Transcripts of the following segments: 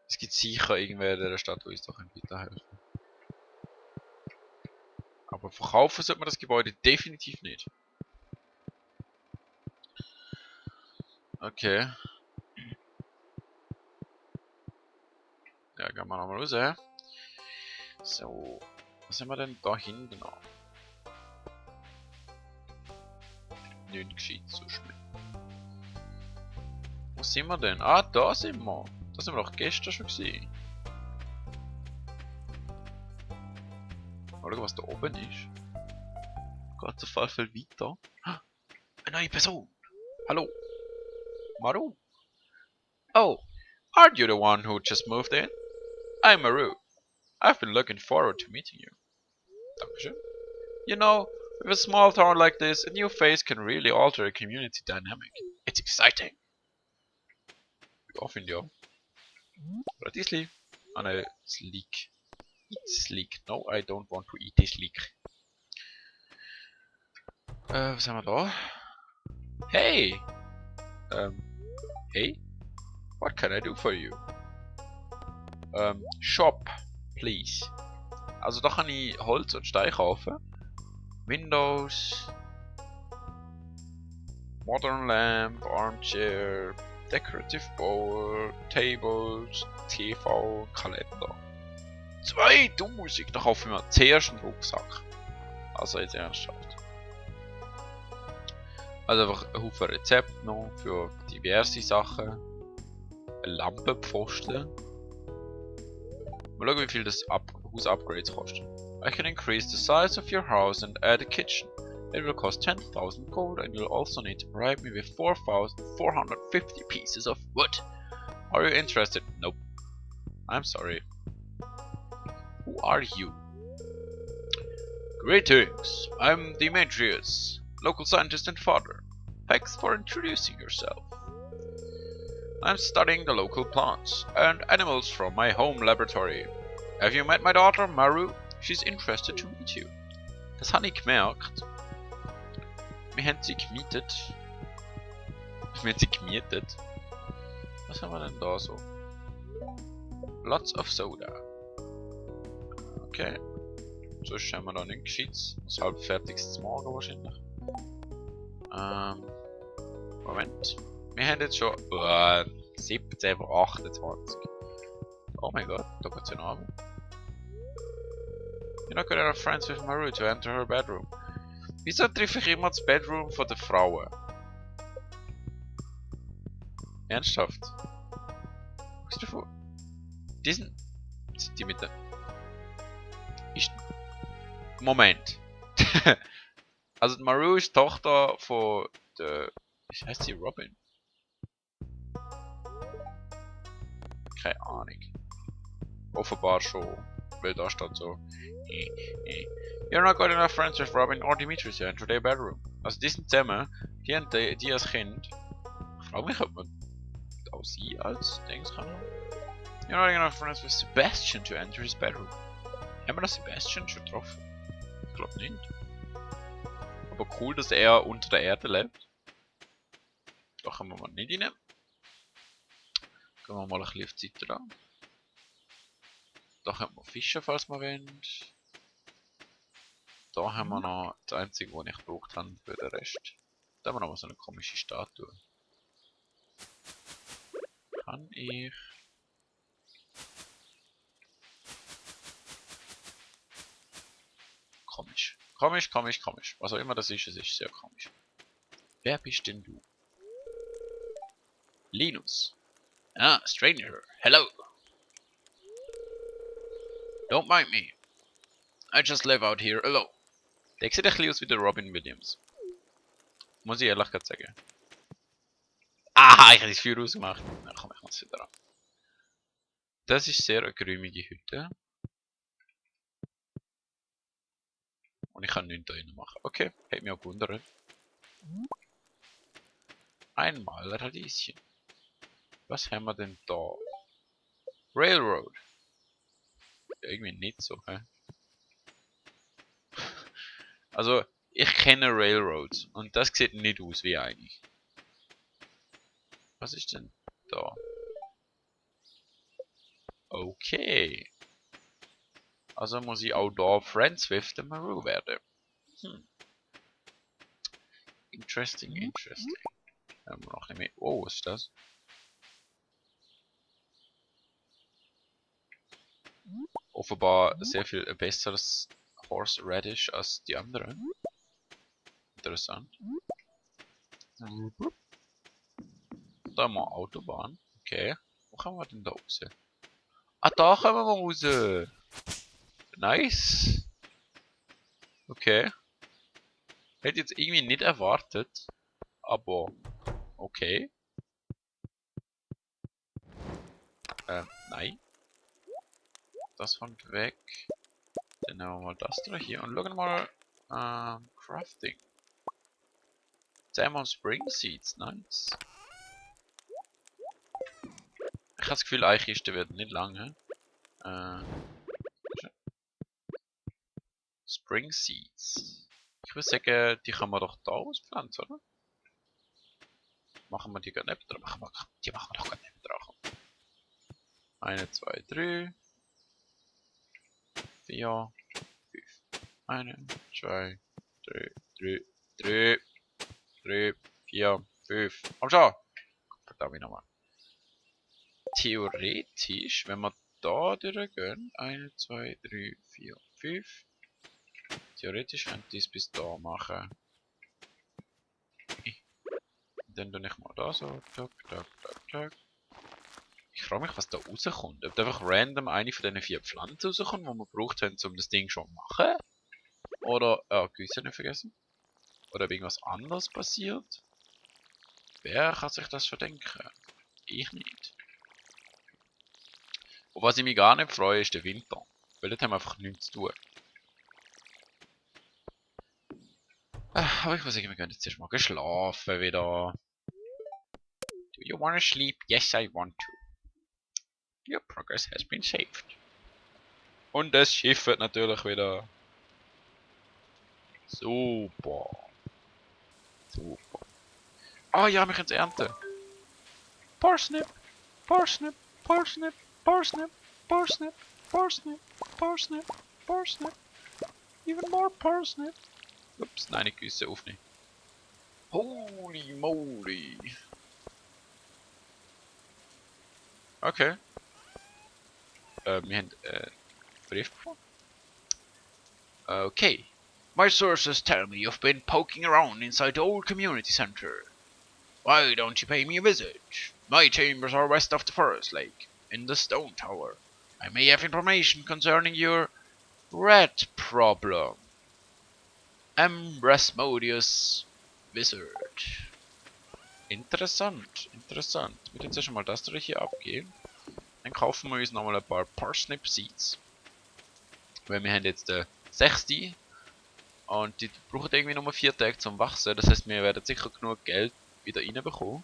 Es gibt sicher irgendwer in der Stadt, wo uns doch weiterhelfen. Aber verkaufen sollte man das Gebäude definitiv nicht. Okay. Ja, gehen wir nochmal raus. So. Was haben wir denn da hinten noch? Nicht gescheit so schlimm. Wo sind wir denn? Ah, da sind wir. Da sind wir doch gestern schon gesehen. Mal schauen, was da oben ist. Geht auf jeden Fall weiter. Eine neue Person. Hallo. Maru. Oh, aren't you the one who just moved in? I'm Maru. I've been looking forward to meeting you. Dankeschön. You know, with a small town like this, a new face can really alter a community dynamic. It's exciting. Ja, finde ich auch. Oder this leaf. Ah ne, sleek. Eat sleek. No, I don't want to eat this leek. Was haben wir da? Hey! Hey? What can I do for you? Shop, please. Also da kann ich Holz und Stein kaufen. Windows. Modern lamp, armchair, decorative bowl, tables, TV, Kalender. 2000! Da kaufe ich mir zuerst einen Rucksack. Also jetzt ernsthaft. Also einfach ein Haufen Rezepte noch für diverse Sachen. Ein Lampenpfosten. Mal schauen, wie viel das Haus-Upgrades kostet. I can increase the size of your house and add a kitchen. It will cost 10,000 gold and you'll also need to provide me with 4,450 pieces of wood. Are you interested? Nope. I'm sorry. Who are you? Greetings. I'm Demetrius, local scientist and father. Thanks for introducing yourself. I'm studying the local plants and animals from my home laboratory. Have you met my daughter, Maru? She's interested to meet you. Das habe ich gemerkt. Wir haben sie gemietet. Wir haben sie gemietet. Was haben wir denn da so? Lots of soda. Okay. Sonst haben wir da nichts Gescheites. Das halb fertiges Morgen wahrscheinlich. Moment. Wir haben jetzt schon 17 vor 28. Oh mein Gott, da geht's ja noch. You're not good enough friends with Maru to enter her bedroom. Wieso treffe ich immer das Bedroom von der Frauen? Ernsthaft? Was ist davon? Diesen... Sind die mit der... Ist... Moment. Also Maru ist Tochter von der... Wie heißt sie? Robin? Keine Ahnung. Offenbar schon. Weil da steht so... You're not good enough friends with Robin or Demetrius to enter their bedroom. Also die sind zusammen. Die haben die als Kind. Ich frage mich, ob man auch sie als Dings kann. You're not enough friends with Sebastian to enter his bedroom. Haben wir das Sebastian schon getroffen? Ich glaube nicht. Aber cool, dass er unter der Erde lebt. Da können wir mal nicht rein. Gehen wir mal ein bisschen auf die Seite da. Da können wir fischen, falls wir wollen. Da haben wir noch das einzige, was ich gebraucht habe für den Rest. Da haben wir noch mal so eine komische Statue. Kann ich... Komisch. Komisch. Was auch immer das ist, es ist sehr komisch. Wer bist denn du? Linus. Ah, stranger. Hello. Don't mind me. I just live out here alone. Der sieht ein bisschen aus wie der Robin Williams. Muss ich ehrlich sagen. Ah, ich habe das Feuer ausgemacht. Na komm, ich muss wieder an. Das ist sehr eine geräumige Hütte. Und ich kann nichts da rein machen. Okay, hat mich auch gewundert. Einmal Radieschen. Was haben wir denn da? Railroad. Ja, irgendwie nicht so, hä? Also, ich kenne Railroads und das sieht nicht aus wie eigentlich. Was ist denn da? Okay. Also muss ich auch da Friends with the Maru werden. Interesting, interesting. Haben wir noch nicht mehr. Oh, was ist das? Offenbar sehr viel besseres Horseradish als die anderen. Interessant. Da haben wir Autobahn. Okay. Wo kommen wir denn da raus? Ah, da kommen wir raus. Nice. Okay. Hätte jetzt irgendwie nicht erwartet. Aber okay. Nein. Das kommt weg. Dann nehmen wir mal das da hier und schauen mal. Crafting. Salmon Spring Seeds, nice. Ich habe das Gefühl, eine Kiste wird nicht lange. Spring Seeds. Ich würde sagen, die kann man doch da auspflanzen, oder? Machen wir die gerade neben dran? Die machen wir doch gerade neben dran. 1, 2, 3, 4, 5. 1, 2, 3, 4, 5. Komm schon! Verdammt nochmal. Theoretisch, wenn wir da durchgehen, 1, 2, 3, 4, 5. Theoretisch könnte ich es bis da machen. Dann tue ich mal da so. Tack, tack, tack, tack. Ich frage mich, was da rauskommt. Ob da einfach random eine von diesen 4 Pflanzen rauskommt, die wir gebraucht haben, um das Ding schon zu machen. Oder, Güsse nicht vergessen. Oder ob irgendwas anderes passiert. Wer kann sich das verdenken? Ich nicht. Und was ich mich gar nicht freue, ist der Winter. Weil dort haben wir einfach nichts zu tun. Aber ich muss sagen, wir können jetzt erstmal schlafen wieder. Do you wanna sleep? Yes, I want to. Your progress has been saved. Und das Schiff wird natürlich wieder. Super. Super. Ah ja, wir können es ernten. Parsnip, Parsnip, Parsnip, Parsnip, Parsnip, Parsnip, Parsnip, Parsnip. Even more Parsnip. Ups, nein, ich Güsse aufnehmen. Holy moly. Okay. Wir haben Brief bekommen. Okay. My sources tell me you've been poking around inside the old community center. Why don't you pay me a visit? My chambers are west of the forest lake, in the stone tower. I may have information concerning your rat problem. Rasmodius Wizard. Interessant, interessant. Ich würde jetzt erst mal das hier abgeben. Dann kaufen wir uns nochmal ein paar Parsnip Seeds. Weil wir haben jetzt 6 und die brauchen irgendwie nur 4 Tage zum Wachsen. Das heißt, wir werden sicher genug Geld wieder reinbekommen.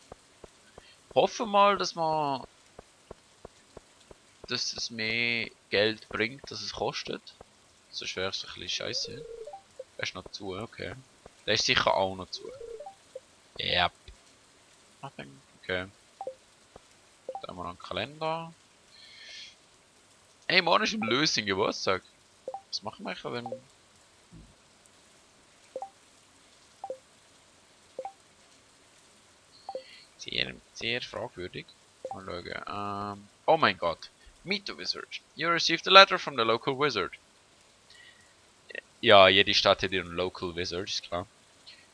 Hoffen mal, dass es mehr Geld bringt, als es kostet. Sonst wäre es ein bisschen scheiße. Der ist noch zu, okay. Der ist sicher auch noch zu. Yep. Nothing. Okay. Da haben wir noch einen Kalender. Hey, morgen ist im Lösing Geburtstag. Was machen wir denn? Sehr fragwürdig. Mal schauen. Oh mein Gott. Meet the wizard. You received a letter from the local wizard. Ja, jede Stadt hat ihren local wizard, ist klar.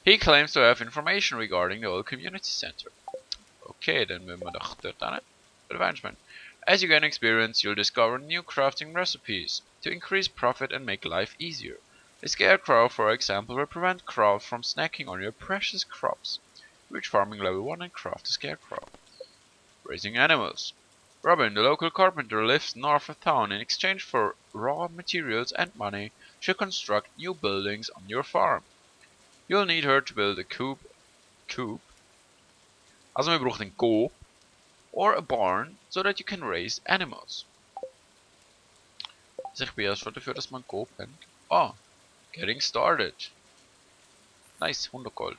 He claims to have information regarding the old community center. Okay, dann müssen wir doch dort hin. Advancement. As you gain experience, you'll discover new crafting recipes to increase profit and make life easier. A scarecrow, for example, will prevent crows from snacking on your precious crops. Reach farming level 1 and craft a scarecrow. Raising animals. Robin, the local carpenter, lives north of town. In exchange for raw materials and money, she'll construct new buildings on your farm. You'll need her to build a coop. Also wir brauchen einen Coop or a barn so that you can raise animals. Also ich bin ja schon dafür, dass man einen Coop hat. Ah, getting started. Nice, 100 Gold.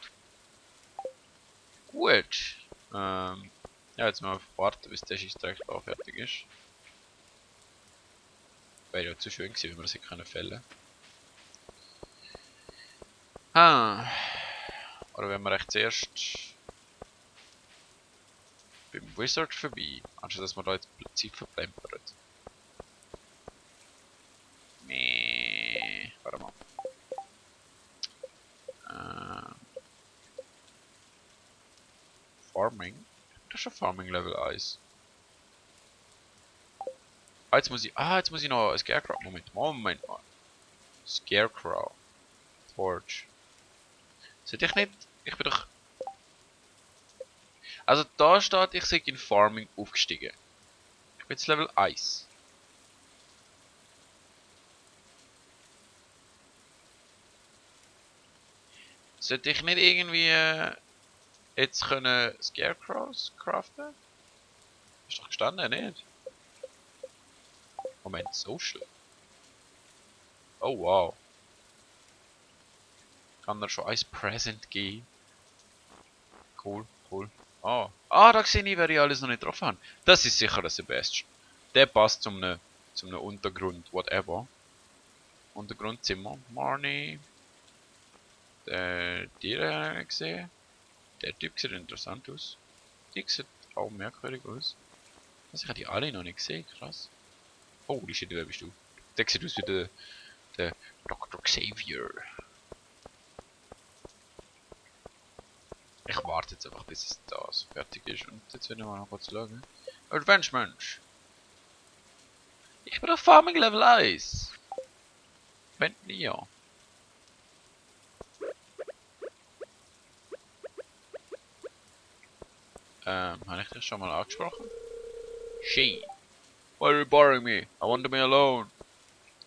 Gut. Ja, jetzt mal warten, bis der Scheißdreck da fertig ist. Wäre ja zu schön gewesen, wenn wir das hätte können fällen. Ah. Oder wenn wir echt zuerst beim Wizard vorbei, anstatt dass wir da jetzt Zeit verplempern. Nee. Warte mal. Farming? Das ist schon Farming Level 1. Ah, jetzt muss ich noch Scarecrow. Moment mal. Scarecrow. Torch. Sollte ich nicht. Ich bin doch. Also da steht, ich sei in Farming aufgestiegen. Ich bin jetzt Level 1. Sollte ich nicht irgendwie jetzt können Scarecrows craften? Ist doch gestanden, nicht? Moment, Social. Oh wow. Kann er schon als Present geben? Cool. Oh. Ah, da sehe ich, wer ich alles noch nicht drauf habe. Das ist sicher der Sebastian. Der passt zum Untergrund, whatever. Untergrundzimmer. Marnie. Die habe ich gesehen. Der Typ sieht interessant aus. Die sieht auch merkwürdig aus. Also ich habe die alle noch nicht gesehen, krass. Oh, die shit, wer bist du? Der sieht aus wie der Dr. Xavier. Ich warte jetzt einfach, bis es da fertig ist. Und jetzt werden wir noch kurz schauen. Adventure-Mensch. Ich bin auf Farming Level 1. Wenn ja. Habe ich das schon mal angesprochen? She. Why are you bothering me? I want to be alone.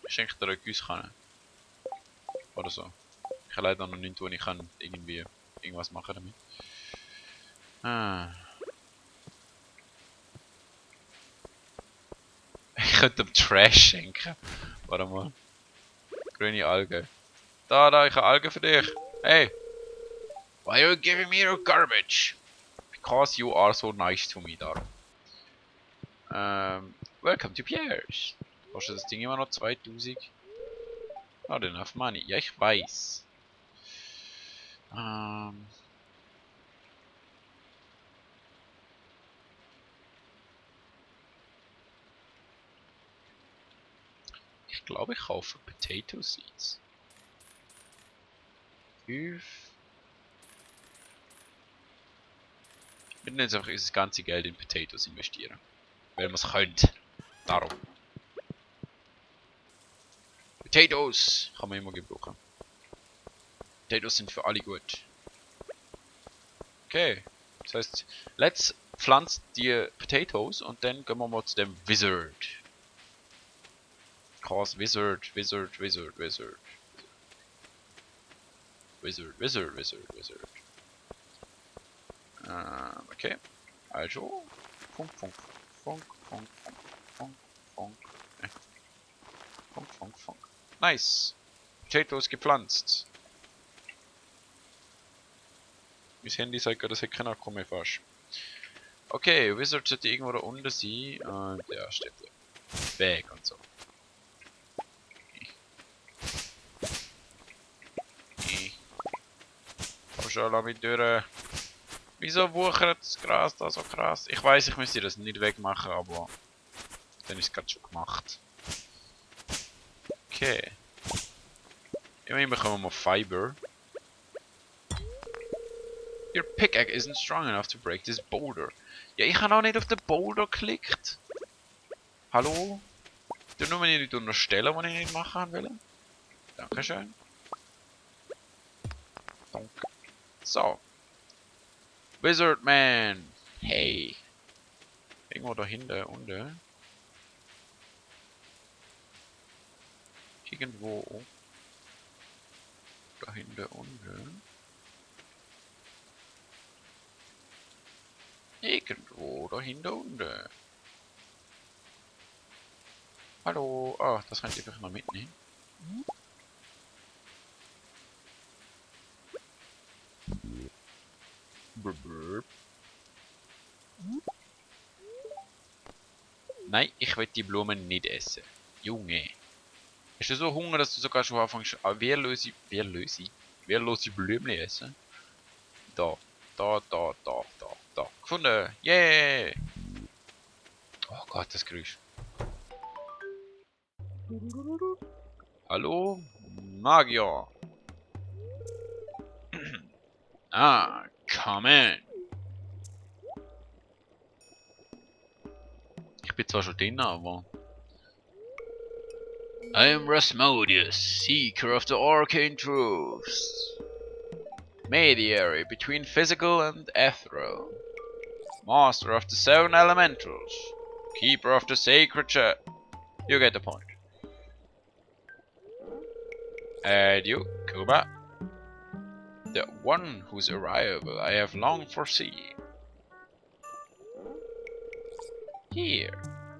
Ich schenke dir eine Gießkanne. Oder so. Ich habe leider noch nichts, wo ich kann irgendwie irgendwas machen damit. Ich könnte ihm Trash schenken. Warte mal. Grüne Alge. Da, ich habe Algen für dich. Hey. Why are you giving me your garbage? Because you are so nice to me, Dar. Welcome to Pierre's. Kostet das Ding immer noch 2000? Not enough money. Ja, ich weiß. Ich glaube, ich kaufe Potato Seeds. 5. Wir werden jetzt einfach das ganze Geld in Potatoes investieren. Weil man es könnte. Darum. Potatoes kann man immer gebrauchen. Potatoes sind für alle gut. Okay. Das heißt, let's pflanzt die Potatoes und dann gehen wir mal zu dem Wizard. Cause Wizard. Okay. Also. Funk. Nice. Potatoes gepflanzt. Mein Handy sagt gerade, das hat keinen Akku mehr fast. Okay, Wizard sollte irgendwo da unten sein. Und ja, steht da. Bag und so. Komm schon, lass mich durch. Wieso wuchert das Gras da so krass? Ich weiß, ich müsste das nicht wegmachen, aber dann ist es gerade schon gemacht. Okay. Immerhin bekommen wir Fiber. Your pickaxe isn't strong enough to break this boulder. Ja, ich habe auch nicht auf den Boulder geklickt. Hallo? Du nur mir nicht unterstellen, was ich nicht machen will. Dankeschön. Danke. So. Wizard Man. Hey. Irgendwo da hinten, unten. Irgendwo. Da hinten, unten. Irgendwo da hinten, unten. Hallo. Ah, das kann ich einfach noch mitnehmen. Nein, ich will die Blumen nicht essen. Junge. Hast du so Hunger, dass du sogar schon anfängst, wehrlose Blümchen essen? Da. Da. Gefunden. Yay! Oh Gott, das Geräusch. Hallo? Magier. Ah, come in. Ich bin zwar schon drin, aber... I am Rasmodius, seeker of the arcane truths. Mediary between physical and ethereal. Master of the 7 elementals. Keeper of the sacred chest. You get the point. And you, Kuma. The one whose arrival I have long foreseen. Here,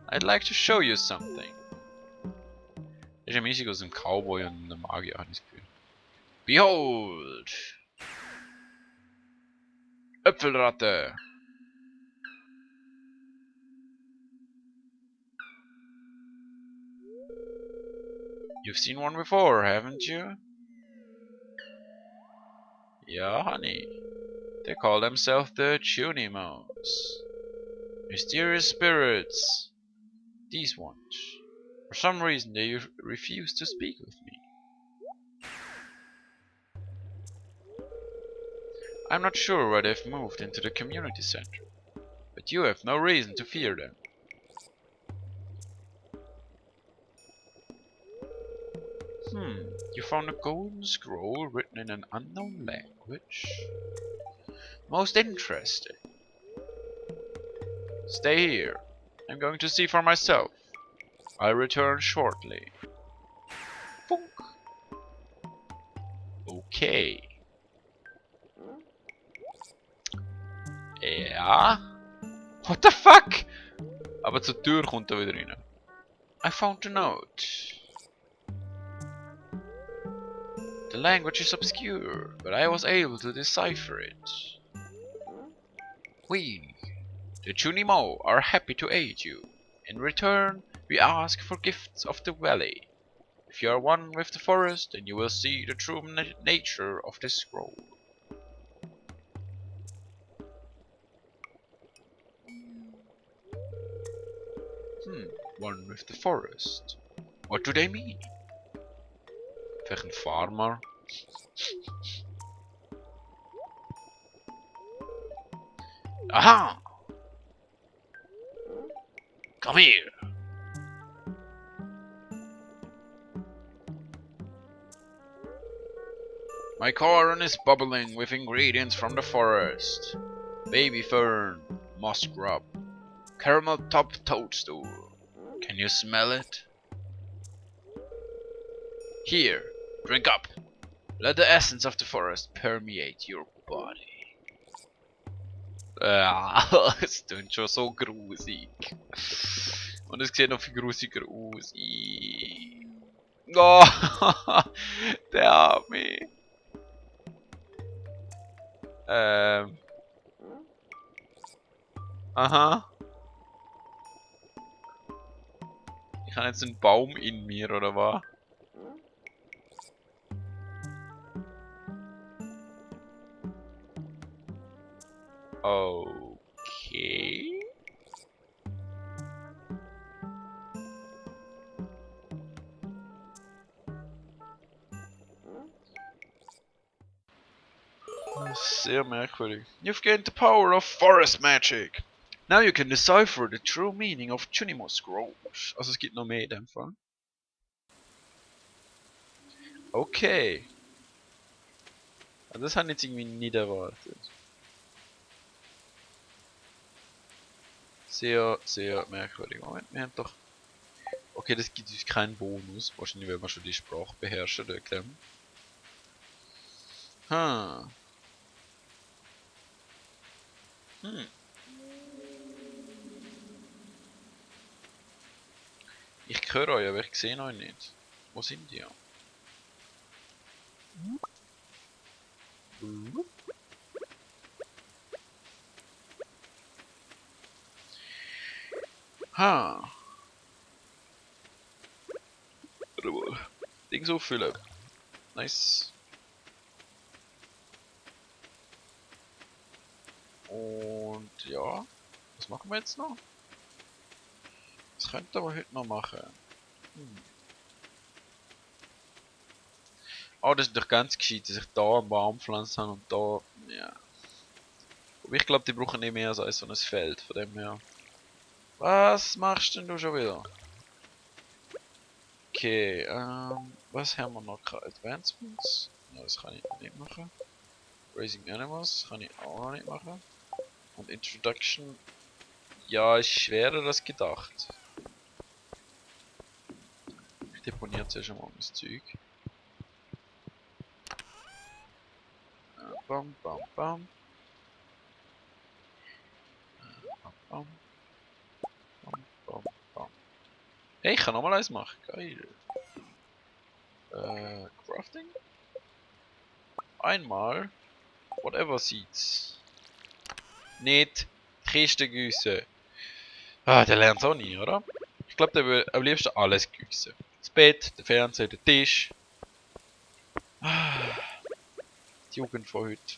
I'd like to show you something. Das ist eine Mischung aus einem Cowboy und einem Magier, habe ich das Gefühl. Behold! Äpfelratte! You've seen one before, haven't you? Yeah, honey. They call themselves the Chunimos. Mysterious spirits. These ones. For some reason they refuse to speak with me. I'm not sure why they've moved into the community center, but you have no reason to fear them. You found a golden scroll written in an unknown language? Most interesting. Stay here. I'm going to see for myself. I'll return shortly. Funk. Okay. Ja. What the fuck? Aber zur Tür kommt er wieder rein. I found a note. The language is obscure, but I was able to decipher it. We, the Chunimo, are happy to aid you. In return, we ask for gifts of the valley. If you are one with the forest, then you will see the true nature of this scroll. One with the forest. What do they mean? Vielleicht ein Farmer. Aha! Come here! My cauldron is bubbling with ingredients from the forest. Baby fern, moss grub, caramel top toadstool. Can you smell it? Here, drink up. Let the essence of the forest permeate your body. Es klingt schon so grusig. Und es sieht noch viel grusiger aus. Oh, der hat mich. Aha. Ich habe jetzt einen Baum in mir, oder was? Okay. Sehr merkwürdig. You've gained the power of forest magic. Now you can decipher the true meaning of Chunimo Scrolls. Also es gibt noch mehr in dem Fall. Okay. Also das habe ich jetzt irgendwie nicht erwartet. Sehr, sehr merkwürdig. Moment, wir haben doch... Okay, das gibt uns keinen Bonus. Wahrscheinlich, wenn wir schon die Sprache beherrschen, wegen dem. Ich höre euch, aber ich sehe euch nicht. Wo sind die? Warte mal. Ding so füllen. Nice. Und ja. Was machen wir jetzt noch? Was könnte aber heute noch machen? Oh, das ist doch ganz gescheit, dass ich da einen Baum pflanzen habe und da. Ja. Aber ich glaube, die brauchen nicht mehr als so ein Feld, von dem her. Was machst denn du schon wieder? Okay, was haben wir noch? Advancements? Ja, das kann ich nicht machen. Raising Animals kann ich auch noch nicht machen. Und Introduction, ja, ist schwerer als gedacht. Ich deponiere zuerst mal mein Zeug. Bam, bam, bam. Bam, bam. Bam, bam, bam. Hey, ich kann nochmal eins machen. Geil. Crafting? Einmal. Whatever Seeds. Nicht Kiste gießen. Ah, der lernt auch nie, oder? Ich glaube, der will am liebsten alles gießen. Das Bett, der Fernseher, der Tisch. Ah, die Jugend von heute.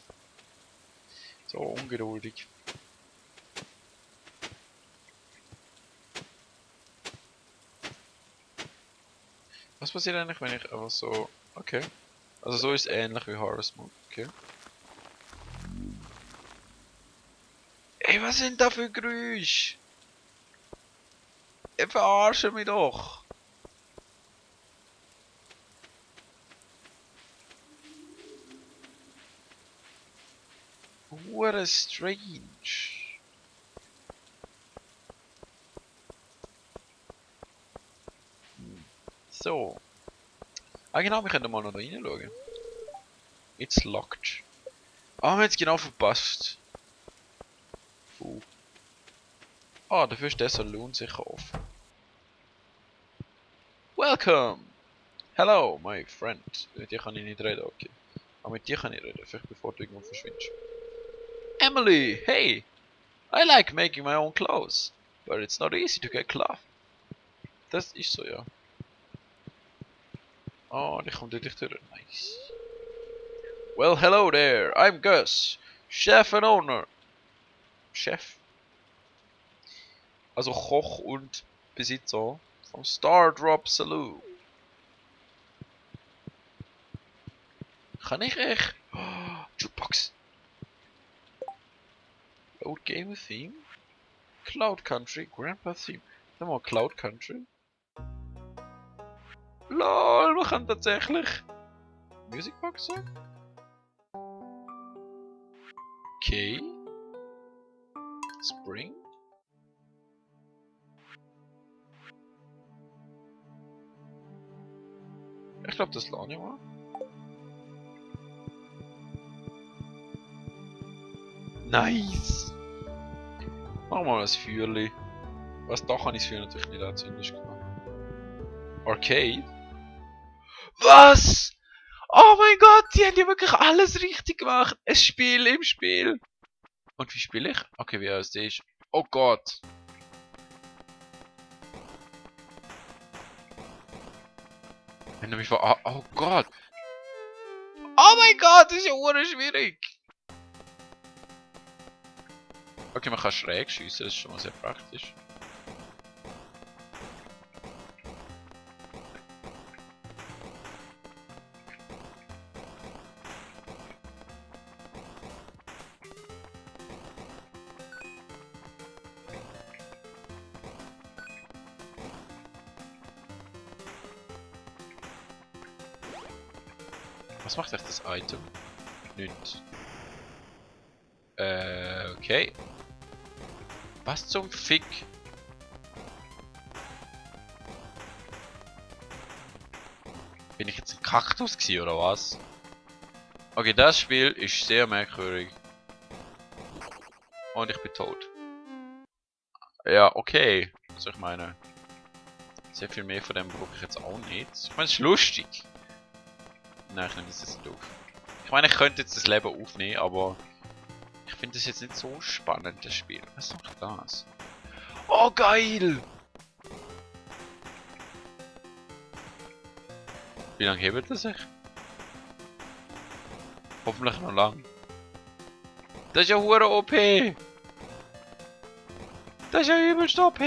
So ungeduldig. Was passiert eigentlich, wenn ich einfach so... Okay. Also so ist es ähnlich wie Harvest Moon. Okay. Ey, was sind da für Geräusche? Ihr verarscht mich doch. Hure strange. So. Ah genau, wir können mal noch da reinschauen. It's locked. Ah, wir haben jetzt genau verpasst. Ah, dafür ist der Saloon sicher offen. Welcome! Hello, my friend. Mit dir kann ich nicht reden, okay. Aber mit dir kann ich reden, vielleicht bevor du irgendwo verschwindest. Emily, hey! I like making my own clothes, but it's not easy to get cloth. Das ist so, ja. Oh, die kommt wirklich durch. Nice. Well, hello there. I'm Gus, Chef and Owner. Chef? Also Koch und Besitzer vom Stardrop Saloon. Kann ich echt? Oh, Jukebox. Load Game Theme. Cloud Country, Grandpa Theme. Dann mal Cloud Country. LOL, wir können tatsächlich Musicboxen. Okay. Spring. Ich glaube, das lade ich mal. Nice! Machen wir mal ein Feuerli. Was, da kann ich das Feuer natürlich nicht anzünden, ist klar. Arcade? Was? Oh mein Gott, die haben ja wirklich alles richtig gemacht. Ein Spiel im Spiel. Und wie spiele ich? Okay, wie heißt das? Oh Gott. Wenn du mich ver... Oh Gott. Oh mein Gott, das ist ja schwierig. Okay, man kann schräg schiessen, das ist schon mal sehr praktisch. Was macht echt das Item? Nichts. Okay. Was zum Fick? Bin ich jetzt ein Kaktus gewesen, oder was? Okay, das Spiel ist sehr merkwürdig. Und ich bin tot. Ja, okay. Also ich meine, sehr viel mehr von dem brauche ich jetzt auch nicht. Ich meine, es ist lustig. Nein, ich nehme das jetzt nicht auf. Ich meine, ich könnte jetzt das Leben aufnehmen, aber ich finde das jetzt nicht so spannend, das Spiel. Was macht das? Oh, geil! Wie lange hebt er sich? Hoffentlich noch lang. Das ist ja hure OP! Das ist ja übelst OP!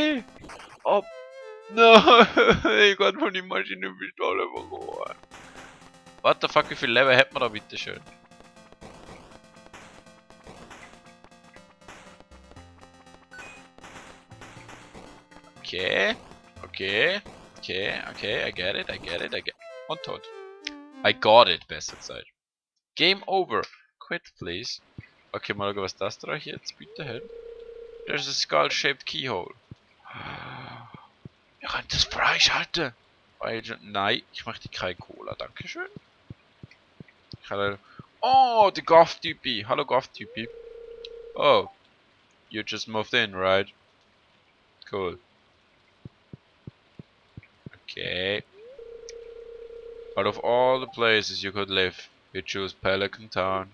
Oh! Nein! Ich kann von die Maschinenpistole bekommen. What the fuck, wie viel Leben hat man da bitte schön? Okay. Okay. Okay, okay, I get it. Und tot. I got it, besser gesagt. Game over. Quit, please. Okay, mal schauen, was das da jetzt bitte hat. There's a skull-shaped keyhole. Ihr könnt das freischalten. Nein, ich möchte keine Cola, dankeschön. Oh, der Goth-Typi. Hallo Goth-Typi. Oh, you just moved in, right? Cool. Okay. Out of all the places you could live, you choose Pelican Town.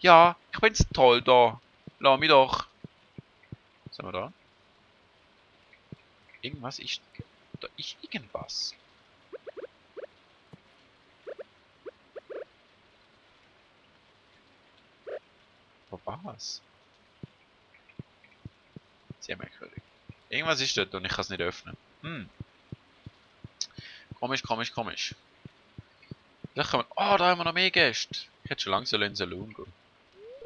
Ja, ich bin's toll da. Lass mich doch. Sind wir da? Irgendwas ist... Da ist irgendwas. Wo war's? Sehr merkwürdig. Irgendwas ist dort und ich kann es nicht öffnen. Komisch, komisch, komisch. Da kommen... Oh, da haben wir noch mehr Gäste. Ich hätte schon langsam in den Saloon gehen.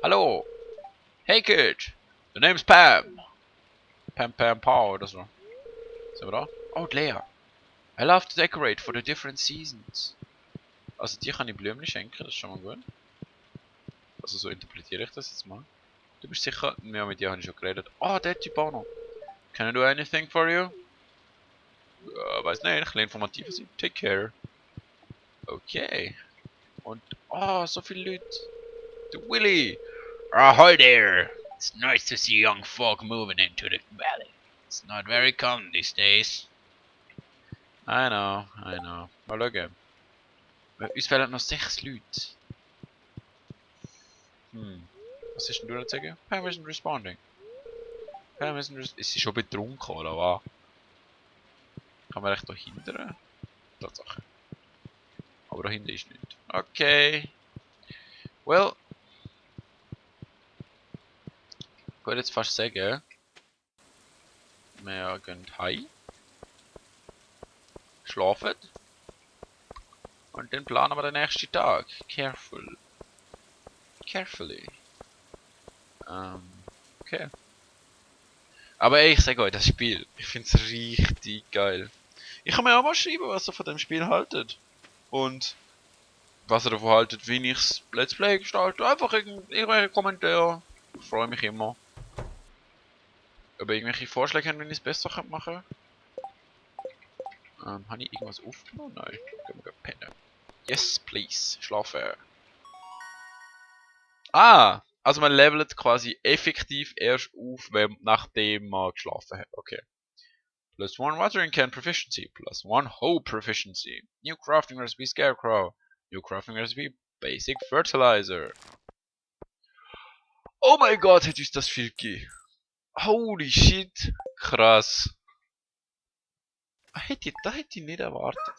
Hallo! Hey kid! The name's Pam! Pam Pow oder so. Sind wir da? Oh, Lea! I love to decorate for the different seasons. Also dir kann ich Blümchen schenken, das ist schon mal gut. Also so interpretiere ich das jetzt mal. Du bist sicher... Ja, mit dir habe ich schon geredet. Oh, der Typ auch noch. Can I do anything for you? Weiß nicht, ein bisschen informativer sein. Take care. Okay. Und... Oh, so viele Leute. Der Willy! Ahoy there! It's nice to see young folk moving into the valley. It's not very common these days. I know. Mal schauen. Uns fehlen noch 6 Leute. Was ist denn du noch zu sagen? Pam isn't responding. Ist sie schon betrunken oder was? Kann man echt da hindern? Tatsache. Aber da hinten ist nichts. Okay. Well. Ich würde jetzt fast sagen, wir gehen heim, schlafen und dann planen wir den nächsten Tag. Carefully. Okay. Aber ey, ich sage euch, das Spiel, ich finde es richtig geil. Ich kann mir auch mal schreiben, was ihr von dem Spiel haltet. Und was ihr davon haltet, wie ich es Let's Play gestalte. Einfach irgendwelche Kommentare. Ich freue mich immer. Ob ihr irgendwelche Vorschläge habt, wenn ich es besser machen kann. Habe ich irgendwas aufgenommen? Nein. Gehen wir pennen. Yes, please. Schlafen. Ah! Also man levelt quasi effektiv erst auf, nachdem man geschlafen hat. Okay. Plus 1 watering can proficiency. Plus 1 hoe proficiency. New crafting recipe scarecrow. New crafting recipe basic fertilizer. Oh mein Gott, hätte uns das viel gegeben. Holy shit. Krass. Das hätte ich nicht erwartet.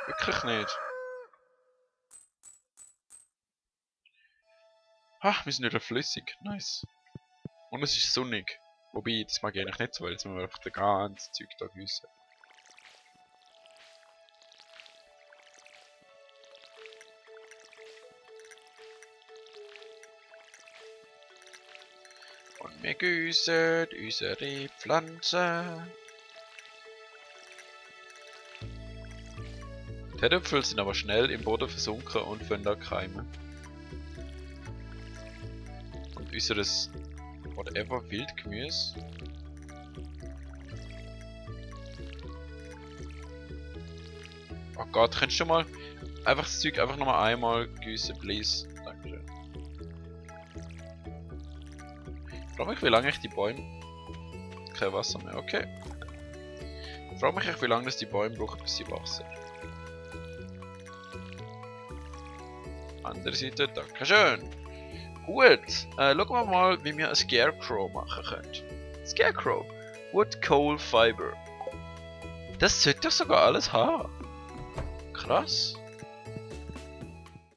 Wirklich nicht. Ach, wir sind wieder flüssig. Nice. Und es ist sonnig. Wobei, das mag ich eigentlich nicht so, weil jetzt müssen wir einfach den ganzen Zeug da gießen. Und wir gießen unsere Pflanzen. Die Herdöpfel sind aber schnell im Boden versunken und fangen da keimen. Und unseres whatever Wildgemüse. Oh Gott, könntest du mal einfach das Zeug einfach nochmal einmal gießen, please? Dankeschön. Ich frage mich, wie lange ich die Bäume... Kein Wasser mehr, okay. Ich frage mich, wie lange das die Bäume brauchen, bis sie wachsen. Andere Seite, dankeschön. Gut, schauen wir mal, wie wir ein Scarecrow machen können. Scarecrow, Wood, Coal, Fiber. Das sollte doch sogar alles haben. Krass.